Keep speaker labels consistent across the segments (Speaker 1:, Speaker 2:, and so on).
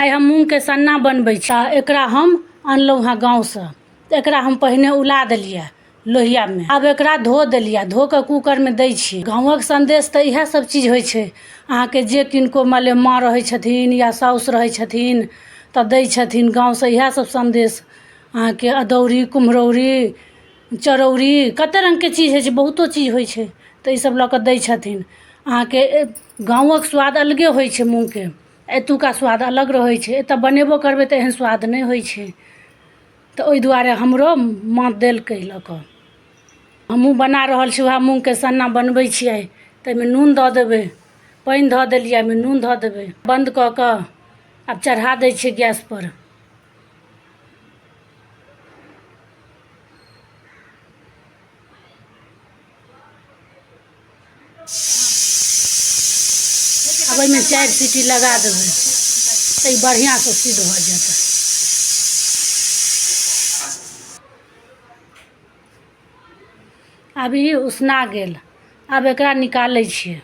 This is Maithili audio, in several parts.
Speaker 1: आइ हम मूँगके सन्ना बनबै छी। तऽ एकरा हम अनलहुँ हँ गाँवसँ। तऽ एकरा हम पहिने उला देलियै लोहियामे, आब एकरा धो देलियै, धो कऽ कूकरमे दै छियै। गाँवक सन्देश तऽ इएह सब चीज होइ छै अहाँके, जे किनको मानि लिअ माँ रहै छथिन या साउस रहै छथिन तऽ दै छथिन गाँवसँ इएह सब सन्देश अहाँके। अदौरी, कुम्हरौरी, चरौरी, कते रङ्गके चीज होइ छै, बहुतो चीज होइ छै। तऽ ई सब लऽ कऽ दै छथिन अहाँके। गाँवक स्वाद अलगे होइ छै मूँगके, एतुका स्वाद अलग रहै छै। एतऽ बनेबो करबै तऽ एहन स्वाद नहि होइ छै। तऽ ओहि दुआरे हमरो माँ देलकै लऽ कऽ, हमहूँ बना रहल छी। उएह मूँगके सन्ना बनबै छियै। ताहिमे नून दऽ देबै। पानि धऽ देलियै, ओहिमे नून धऽ देबै। बन्द कऽ कऽ आब चढ़ा दै छियै गैसपर। आब एहिमे 4 सीटी लगा देबै तऽ ई बढ़िआँसँ सिद्ध भऽ जेतै। आब ई उसना गेल, आब एकरा निकालै छियै।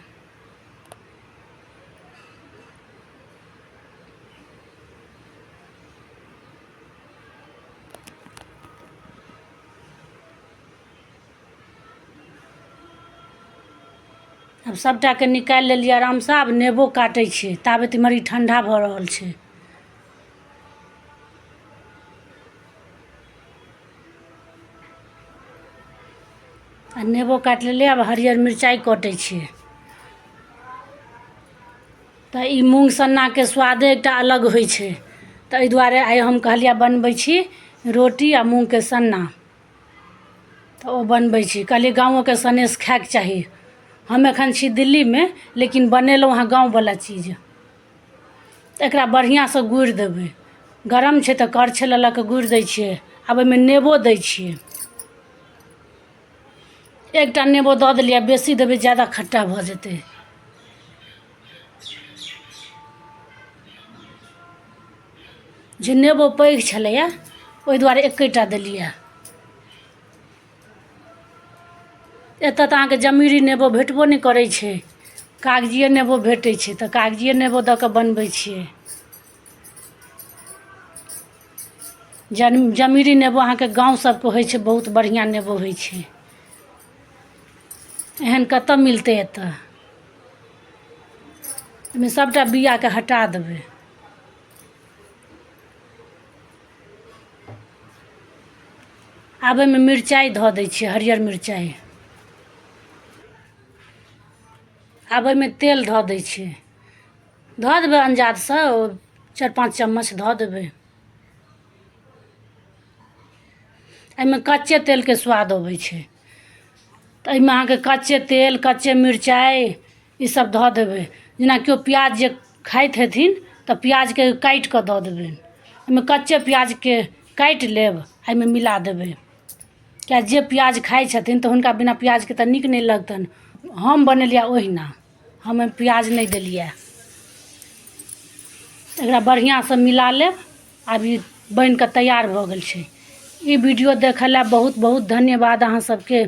Speaker 1: आब सभटाके निकालि लेलियै आरामसँ। आब नेबो काटै छियै, ताबत इमहर ई ठण्डा भऽ रहल छै। आ नेबो काटि लेलियै, आब हरियर मिरचाइ कटै छियै। तऽ ई मूँग सन्नाके स्वादे एकटा अलग होइ छै। तऽ एहि दुआरे आइ हम कहलियै बनबै छी रोटी आ मूँगके सन्ना। तऽ ओ बनबै छी। कहलियै गाँवोके सनेस खायके चाही। हम एखन छी दिल्लीमे, लेकिन बनेलहुँ हँ गाँववला चीज। तऽ एकरा बढ़िआँसँ गुड़ि देबै। गरम छै तऽ करछ लऽ लऽ कऽ गुड़ि दै छियै। आब ओहिमे नेबो दै छियै। एकटा नेबो दऽ देलियै। बेसी देबै, ज्यादा खट्टा भऽ जेतै। जे नेबो पैघ छलैए, ओहि दुआरे एकेटा देलियै। एतऽ तऽ अहाँके जमीरी नेबो भेटबो नहि करै छै, कागजिए नेबो भेटै छै। तऽ कागजिए नेबो दऽ कऽ बनबै छियै। जमीरी नेबो अहाँके गाँव सबके होइ छै, बहुत बढ़िआँ नेबो होइ छै। एहन कतऽ मिलतै एतऽ? एहिमे सबटा बिआके हटा देबै। आब एहिमे मिरचाइ धऽ दै छियै, हरियर मिरचाइ। आब एहिमे तेल धऽ दै छियै। धऽ देबै अन्जादसँ, 4-5 चम्मच धऽ देबै। एहिमे कच्चे तेलके स्वाद अबै छै। तऽ एहिमे अहाँके कच्चे तेल, कच्चे मिरचाइ ईसब धऽ देबै। जेना केओ प्याज जे खाइत हेथिन तऽ प्याजके काटि कऽ दऽ देबै एहिमे। कच्चे प्याजके काटि लेब, एहिमे मिला देबै, किए जे प्याज खाइ छथिन तऽ हुनका बिना प्याजके तऽ नीक नहि लगतनि। हम बनेलियै ओहिना, हम एहिमे प्याज नहि देलियै। एकरा बढ़िआँसँ मिला लेब। आब ई बनि कऽ तैयार भऽ गेल छै। ई वीडियो देखऽ लए बहुत बहुत धन्यवाद अहाँ सबके।